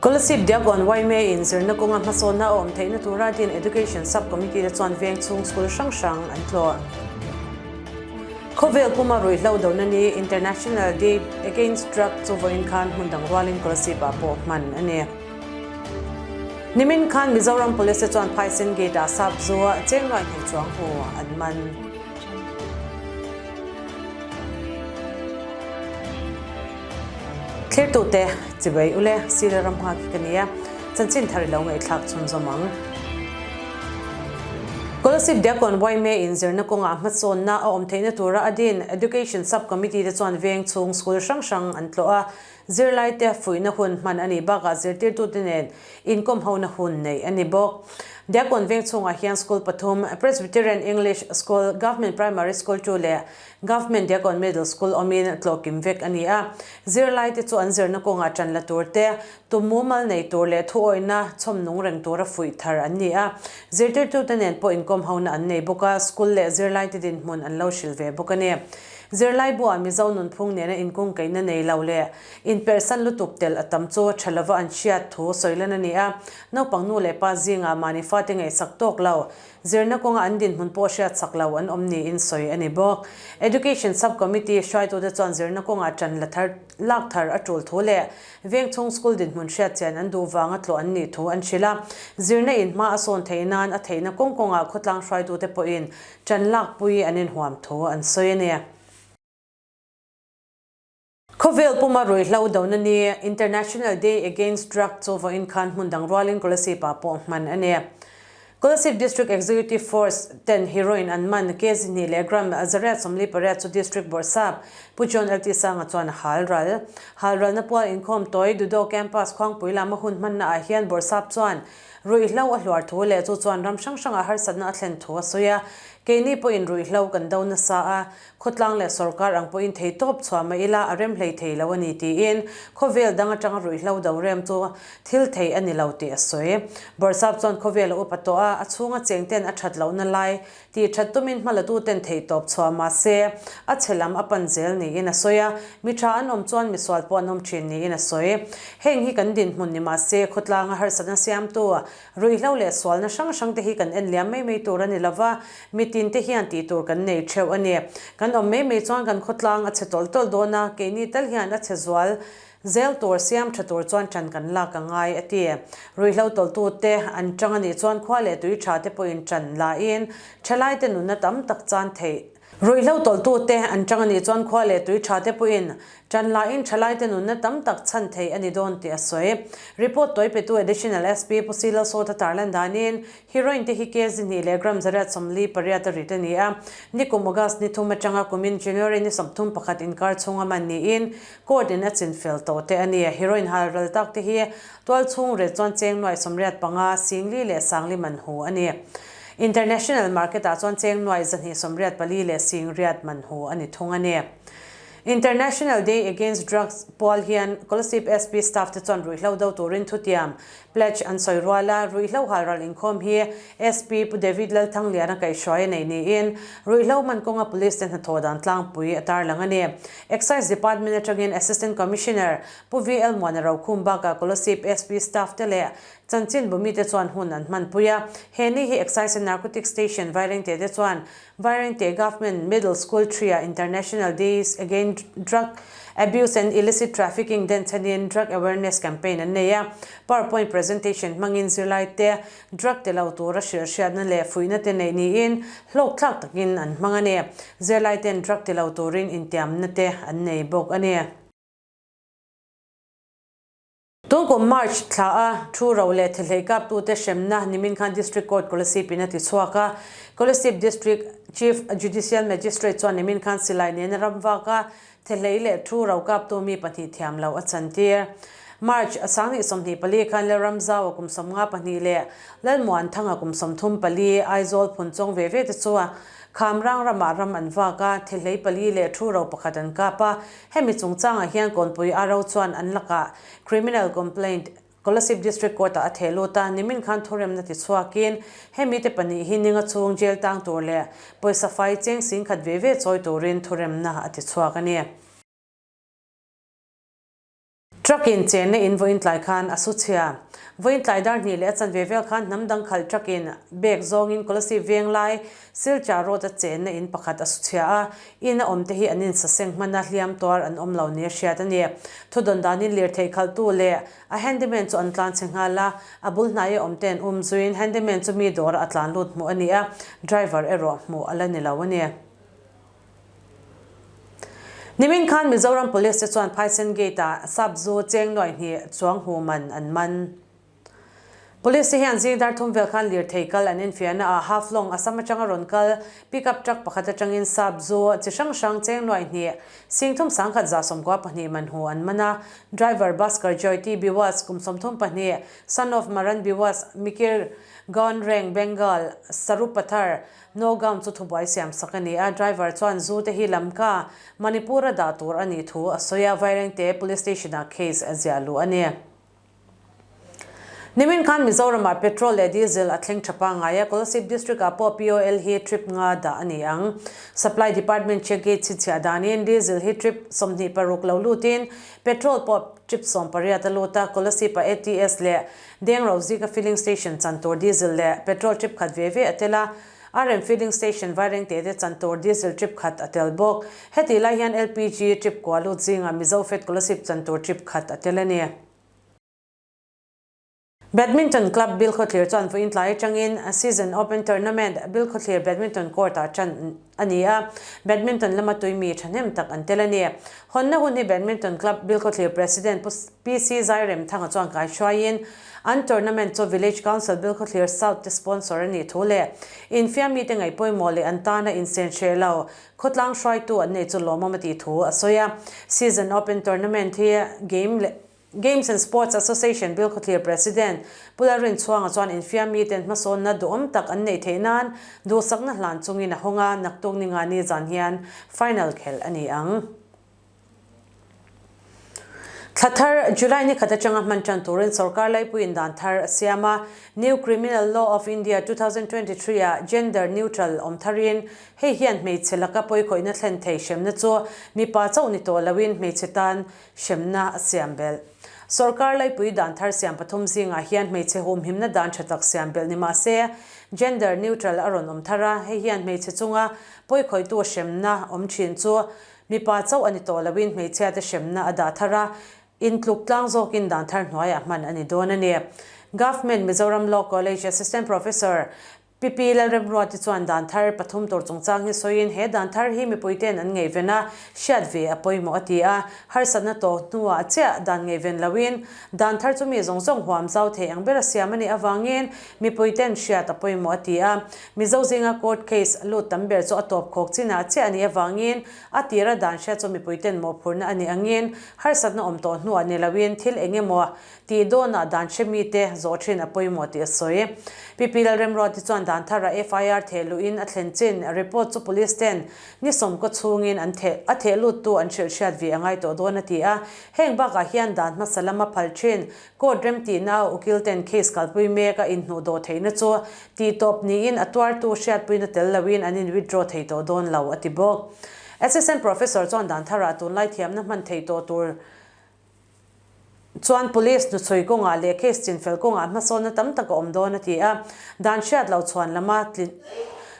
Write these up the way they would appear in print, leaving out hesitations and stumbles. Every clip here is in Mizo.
Kolasib Diakon yma in zirna kawnga hmasawnna a awm theihna tura din Education Sub Committee te chuan veng chhung school hrang hrang an tlawh. Khawvel puma ruihhlo dona ni International Day Against Drug chu vawiin khan hmun dang rualin Kolasib ah pawh hman a ni. Nimin khan Mizoram Police te chuan Phaisen Gate ah sap zu cheng nuai hnih chuang hu an man. Thlirtute, Chibai ule, Sile ram nghak hi ka nia, chanchin thar i lo ngaihthlak chhunzawm ang. Kolasib Diakon yma in zirna kawngah hmasawnna a awm theihna tura a din Education Sub Committee te chuan veng chhung school hrang hrang an tlawh a, zirlaite fuihna hun hman a nih bakah zirtirtute nen inkawm hona hun neih a ni bawk. Diakon veng chhungah hian school pathum, Presbyterian English School, Government Primary School 2 leh Government Diakon Middle School awmin tlawhkim vek a ni a. Zirlaite chu an zirna kawngah ṭan la tur te, tum mumal nei tur leh thuawihna chhawm nung reng tura fuih thar an ni a. Zirtirtute nen pawh inkawm hona an nei bawk a, school leh zirlaite dinhmun an lo hrilh ve bawk a ni. Zirlaibuah Mizo nunphung nena inkungkaihna nei lo leh inperhsan lutuk telh a tam chu ṭha lova an hriat thu sawi lan a ni a. Naupang nu leh pa zingah mahni fate ngaihsak tawk lo, Zirna kawnga an dinhmun pawh hriatsak lo an awm niin sawi a ni bawk. Education Sub-Committee hruaitute chuan zirna kawngah ṭan la thar lak thar a ṭul thu leh vengchhung school dinhmun hriatchian an duh vanga tlawh an nih thu an hrilh a. Zirna in hma a sawn theih nan a theihna kawng kawngah khawtlang hruaitute pawhin ṭan lakpui an inhuam thu an sawi a ni. Khawvel puma ruihhlo dona ni International Day Against Drug chu vawiin khan hmun dang rualin Kolasib ah pawh hman a ni. Kolasib District Executive Force ten heroin an man kg hnih leh gram 148 chu District Bawrhsap Pu John LT Sanga chuan a hal ral. Hal ralna pual inkhawm tawi Dudo Campus Khuangpui lama hun hmanna ah hian Bawrhsap chuan ruihhlo a hluar thu leh chu chuan ram hrang hrangah harsatna a thlen thu a sawi a, keini pawhin ruihhlo kan do nasa a, Khawtlang leh sawrkar ang pawhin thei tawp chhuah mah ila a rem hlei thei lo a ni tiin khawvel dang atanga ruihhlo do rem chu thil thei a ni lo tih a sawi. Bawrhsap chuan khawvel a upa tawh a, a chhunga cheng ten a that lohna lai tih that tumin hmalatu ten thei tawp chhuah mah se a chhe lam a pan zel niin a sawi a, mi tha an awm chuan misual pawh an awm thin niin a sawi. Heng hi kan dinhmun ni mah se khawtlanga harsatna siamtu Ruihhlo leh sualna hrang hrang te hi kan en liam mai mai tur a ni lova, mitin te hian tih tur kan nei theuh a ni. Kan awm mai mai chuan kan khawtlang a chhe tawlh tawlh dawn a, keini tal hian a chhe zual zel tur siam tha tur chuan ṭan kan lak a ngai a ti. Ruihhlo tawlhtu te an ṭang a nih chuan khua leh tui ṭha te pawhin ṭan la in ṭhalai te nunna tam tak chan theih Ruihhlo tawlhtute an ṭang a nih chuan khua leh tui ṭha te pawhin ṭan laiin ṭhalaite nunna tam tak chhan thei a ni dawn tih a sawi. Report tawi petu Additional SP Pu Silo Sawta tarlan danin heroin te hi kg hnih leh gram 148 a rit a ni a, nikum August ni thum aṭanga kumin January ni 31 inkar chhunga man niin court in a chin fel tawh te a ni. Heroin hal ral tak te hi tual chhung ret chuan cheng nuaih 85, singli leh sangli man hu a ni. International market ah chuan cheng nuai 284 leh sing riat man hu a ni thung a ni. International Day Against Drugs pual hian Kolasib SP staff te chuan ruihhlo do turin thutiam, pledge, an sawi rual a, ruihhlo halral inkhawm hi SP Pu David Lalthangliana kaihhruai a nei niin ruihhlo man kawnga police te hnathawh dan tlangpui a tarlang a ni. Excise Department atangin Assistant Commissioner Pu VL Muana Rokhum bakah Kolasib SP staff te leh Chanchin bumite chuan hun an hmanpui a, he ni hi Excise and Narcotics Station Vairengte te chuan Vairengte Government Middle School Three-ah International Days Against Drug Abuse and Illicit Trafficking den chhanin Drug Awareness Campaign an nei a, PowerPoint presentation hmangin zirlaite drug ti lo tura hrilhhriatna leh fuihna te neih niin hlawkthlak takin an hmang a ni. Zirlaiten drug ti lo turin intiamna te an nei bawk a ni. Tunkum March thla a thu ro leh thehlei kaptute hremna nimin khan District Court Kolasib in a ti chhuak a. Kolasib District Chief Judicial Magistrate chuan nimin khan silai nena ram vak a thehlei leh thu ro kaptu mi pahnih thiam lo a chantir. March a 2024 khan Lalramzau a kum 52 leh Lalmuanthanga kum 34 Aizawl Phunchawng ve ve te chu a Khamrang ramah ram an vak a, thehlei pali leh thu ro pakhat an kap a. Hemi chungchangah hian Kawnpui RO chuan an lakah Criminal Complaint Kolasib District Court-ah a theh lut a, nimin khan thuremna ti chhuakin hemi te pahnih hi ninga chhung jail tang tur leh pawisa fai cheng sing khat ve ve chawi turin thuremna a ti chhuak a ni. Truck in chenna in vawiin tlai khan a su chhia. Vawiin tlai dar hnih leh a chanve vel khan hnam dang khalh truck in bag zawngin Kolasib veng lai Silchar road a chenna in pakhat a su chhia a, in a awm te hi an insaseng hman a, hliam tuar an awm lo nia hriat a ni. Thudawn danin lirthei khalhtu leh a handyman chu an tlan chhe nghal a, a bul hnaia awm te an um zuiin handyman chu mi dawrah a tlan lut hmuh a ni a, driver erawh hmuh a la ni lo a ni. Nimin khan Mizoram Police te chuan Phaisen Gate-ah sap zu cheng nuaih hnih chuang hu man an man. Police te hian zing dar thum vel khan lirthei kal an enfiahna ah Haflong, Assam atanga rawn kal pickup truck pakhat atangin sap zu chi hrang hrang cheng nuaih hnih singthum 1194 man hu an man a. Driver Bhaskar Jyoti Biwas kum 32, son of Maran Biwas, Mikir Gaonreng, Bengal, Sarupathar, Nogaon chu thubuai siam sak a ni a, driver chuan zu te hi Lamka, Manipur a dah tur a nih thu a sawi a, Vairengte Police Station-ah case a ziah luh a ni. Nimin khan Mizoramah petrol leh diesel a thleng tha pangngai a, Kolasib District-ah pawh POL hi trip nga dah a ni ang. Supply Department check gate chhinchhiah danin diesel hi trip 26 lo lutin petrol pawh trip 18 a lut a, Kolasib-ah ATS leh Dengro Zika Filling Station chan tur diesel leh petrol trip khat ve ve a tel a, RM Filling Station Vairengte te chan tur diesel trip khat a tel bawk. Hetih lai hian LPG trip kua lut zingah Mizo Fed Kolasib chan tur trip khat a tel a ni. Badminton Club Bilkhawthlir chuan vawiin tlai atangin Season Open Tournament Bilkhawthlir Badminton Court-ah tan a ni a, badminton lama tuimi thahnem tak an tel a ni. Hawnna hun hi Badminton Club Bilkhawthlir President Pu PC Zairemthanga chuan kaihruaiin an tournament chu Village Council Bilkhawthlir South te sponsor a nih thu leh infiam mite ngaih pawimawh leh an tana insen hreh lo khawtlang hruaitu an nei chu lawmawm a tih thu a sawi a. Season Open Tournament hi game leh Games and Sports Association Bilkhawthlir President Pu Lalrinchhuanga chuan infiam miten hmasawnna duhawm tak an neih theih nan duhsakna hlan chungin a hawng a, naktuk ni nga ni zan hian final khelh a ni ang. Thla thar July ni khat atanga hman tan turin sorkar laipuiin dan thar a siam a, New Criminal Law of India 2023 ah gender neutral awm tharin hei hian hmeichhe laka pawikhawihna thlen thei hremna chu mipa chauh ni tawh loin hmeichhe tan hremna a siam belh. Sorkar laipui dan thar siam pathum zingah hian hmeichhe humhimna dan tha tak siam belh ni mah se, gender neutral a rawn awm thar a, hei hian hmeichhe chunga pawikhawihtu hremna awm thin chu mipa chauh a ni tawh loin hmeichhiate hremna a dah thar a, intluk tlang zawkin dan thar hnuaiah hman a ni dawn a ni. Government Mizoram Law College Assistant Professor Pi Lalremruati chuan dan thar pathum tur chungchang hi sawiin he dan thar hi mipuite'n an ngaihven a, hriat ve a pawimawh a ti a. Harsatna tawh hnuah chiah dan ngaihven loin dan thar chu mi zawng zawng huam zau thei ang bera siam a nih avangin mipuite'n hriat a pawimawh a ti a. Mizo zinga court case lut tam ber chu a tawp khawk chinah chiah a nih avangin a tira dan hriat chu mipuite'n mawhphurhna a nih angin harsatna awm tawh hnuah ni loin thil eng emaw Tih dawnah dan hre mite zawh thin a pawimawh tih a sawi. Pi Lalremruati chuan dan tharah FIR theh luhin a thlen chin report chu police ten ni sawmkaw chhungin an theh a theh luttu an hrilh hriat ve a ngai tawh dawn a ti a. Heng bakah hian dan hmasa lama phal thin court remtihna a ukil ten case kalpui mek a inhnuh dawh theihna chu tih tawp niin a tuartu hriatpuina tel loin an in withdraw thei tawh dawn lo a ti bawk. Assistant Professor chuan dan tharah tunlai thiamna hman theih tawh tur Chuan Police hnuchhui kawngah leh case chinfel kawngah hmasawnna tam tak a awm dawn a ti a, dan hriat loh chhuan lama tlin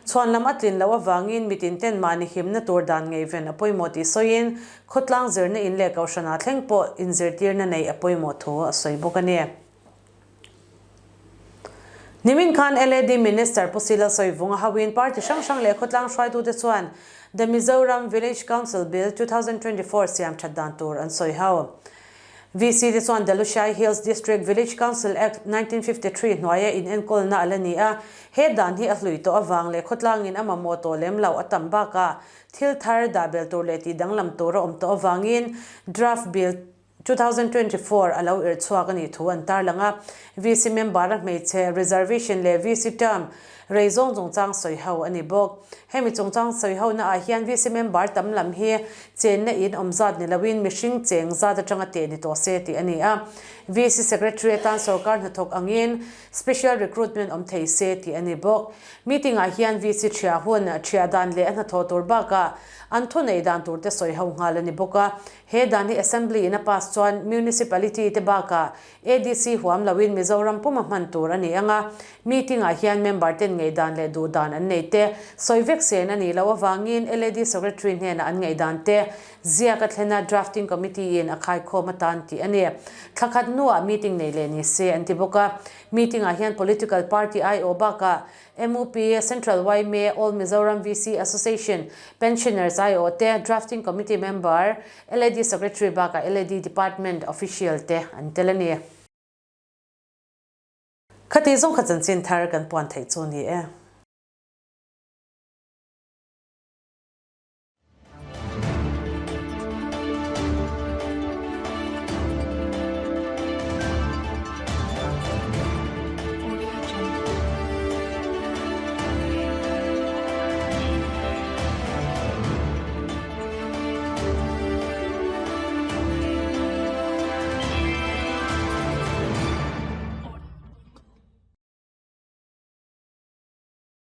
chhuan lam a tlin loh avangin mitin ten mahni himna tur dan ngaihven a pawimawh tih sawiin khawtlang zirna in leh kohhranah thleng pawh inzirtirna neih a pawimawh thu a sawi bawk a ni. Nimin khan LAD Minister Pu Sila Sawivunga hoin party hrang hrang leh khawtlang hruaitute chuan The Mizoram Village Council Bill 2024 siam that dan tur an sawi ho. VC te chuan The Lushai Hills District Village Council Act 1953 hnuaia inenkawlna a la ni a, he dan hi a hlui tawh avang leh khawtlangin a mamawh tawh lem loh a tam bakah thil thar dahbel tur leh tihdanglam tur a awm tawh avangin Draft Bill 2024 a lo irh chhuak a nih thu an tarlang a. VC member-a hmeichhe reservation leh VC term. Rei zawng chungchang sawi ho a ni bawk. Hemi chungchang sawi ho na ah hian VC member tam lam hi chenna in awm zat ni loin mihring cheng zat atanga teh ni tawh se tih a ni a. VC Secretary atan sorkar hnathawk angin Special Recruitment awm thei se tih a ni bawk. Meeting ah hian VC thiah hun, thiah dan leh a hnathawh tur bakah an thunei dan tur te sawi ho nghal a ni bawk a. He dan hi Assembly in a pass chuan Municipality te bakah ADC huam loin Mizoram puma hman tur a ni ang a, meeting ah hian member ten ngaihdan leh duhdan an nei te sawi vek sen a nih loh avangin LAD Secretary hnenah an ngaihdan te ziak a thlen a Drafting Committee in a khaikhawm atan tih a ni. Thla khat hnuah meeting nei leh ni se an ti bawk a, meeting ah hian political party aiawh bakah MUP, Central yma, All Mizoram VC Association, Pensioners aiawh te, Drafting Committee member, LAD Secretary bakah LAD Department official te an tel a ni. Khati zawng kha chanchin thar kan puan theih chu ni e.